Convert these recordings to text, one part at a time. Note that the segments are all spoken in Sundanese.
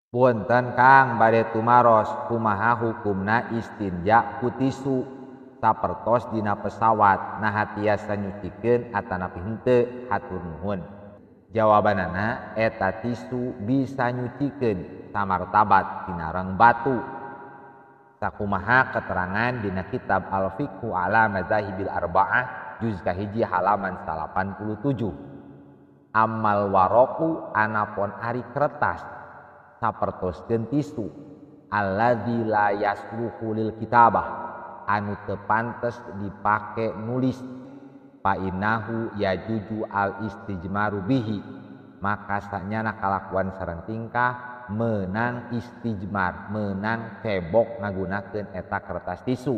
Punten Kang bade tumaros kumaha hukumna istinja ku tisu sapertos dina pesawat naha tiasa nyucikeun atanapi henteu hatur nuhun. Jawabanana eta tisu bisa nyucikeun samartabat tinareng batu. Sakumaha keterangan dina kitab Al-Fiqhu ala Madzahibil Arba'ah juz kahiji halaman 87. Amal waroku anapon ari kertas sapertoskeun tisu alladzi la yasluhu lil kitabah anu teu pantes dipake nulis fa innahu yajuju al istijmaru bihi maka sanyana kalakuan sareng tingkah menang istijmar menang cebok ngagunakeun eta kertas tisu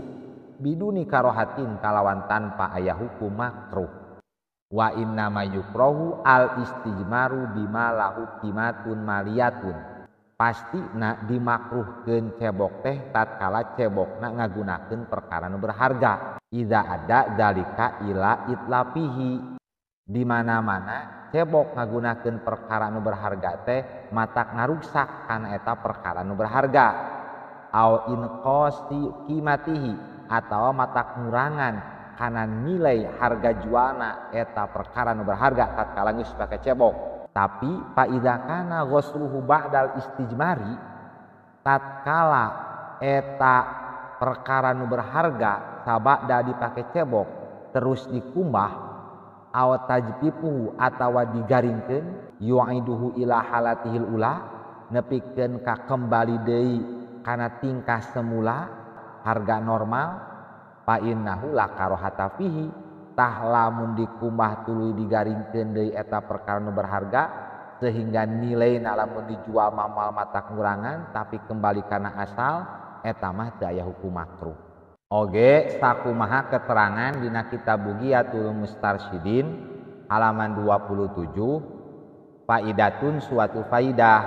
biduni karohatin kalawan tanpa aya hukum makruh. Wa inna ma yukrohu al istijmaru bima lahu qimatun maliyatun pasti na dimakruhkeun cebok teh tatkala cebokna ngagunakeun perkara nu berharga idza ada dalika ila itlafihi di mana-mana cebok ngagunakeun perkara nu berharga teh matak ngaruksak kana eta perkara nu berharga au inqasi qimatihi atawa matak ngurangan kana nilai harga jualna eta perkara nu berharga tatkala geus pake cebok. Tapi fa idza kana ghusluhu ba'dal istijmari tatkala eta perkara nu berharga sabada dipake cebok terus dikumbah aw tajfifuhu atawa digaringkeun yu'iduhu ila halatihil ula nepikeun ka kembali deui kana tingkah semula harga normal fa innahu la karohata fihi tah lamun dikumbah tuluy digaringkeun deui eta perkara nu berharga sehingga nilaina lamun dijual mamal mata ngurangan tapi kembali kana asal eta mah teu aya hukum makruh. Oge sakumaha keterangan dina kitab Bughiyatul Mustarsyidin halaman 27 faidatun suatu faidah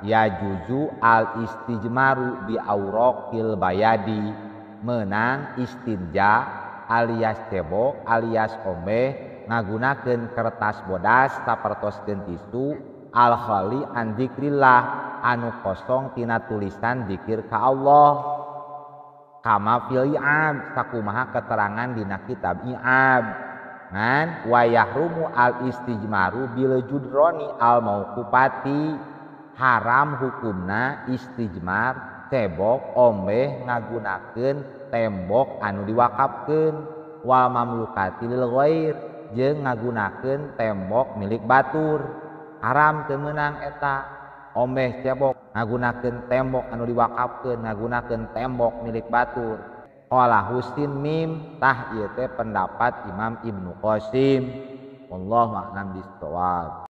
ya juzu al istijmaru bi auraqil bayadi menang istinja alias cebok alias omeh ngagunakeun kertas bodas sapertoskeun tisu al khali an dzikrillah anu kosong tina tulisan zikir ka Allah kama fil i'ab sakumaha keterangan dina kitab i'ab ngan wa yahrumu al istijmaru bil judroni al mauqufati haram hukumna istijmar cebok omeh ngagunakeun tembok anu diwakafkeun wal mamlukati lil ghair jeung ngagunakeun tembok milik batur haram teu meunang eta omeh cebok ngagunakeun tembok anu diwakafkeun ngagunakeun tembok milik batur. Qala Husin mim tah ieu teh pendapat Imam Ibnu Qasim. Wallahu a'lam bishawab.